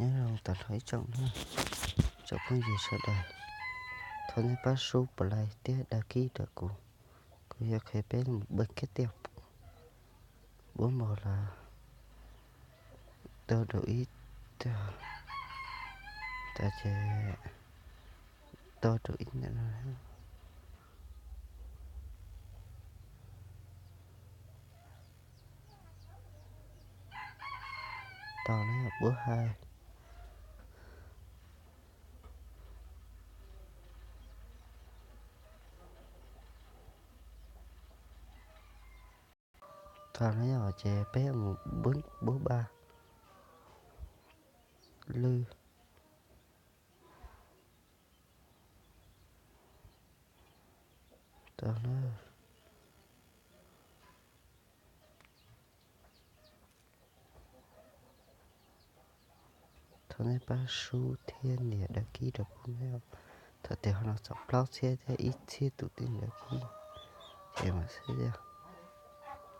Nyob zoo tag nrho ib tsoom, tsoom phooj ywg sawv daws, thov nej pab sub pab like thiab đăng ký rau kuv, kuv yuav qhia peb mus pub kiab tiaj pub npog los tau rau ib tag, tas ces tau rau ib ntawm no. Tau na, pub hais. Tau na yom, ces peb mus pub npog lwj. Tau na. Thov nej pab sub thiab nias đăng ký rau kuv na. Thaum twg ho los txog plaub txhiab thiab ib txhiab tus tib nias đăng ký, ces mam xwb.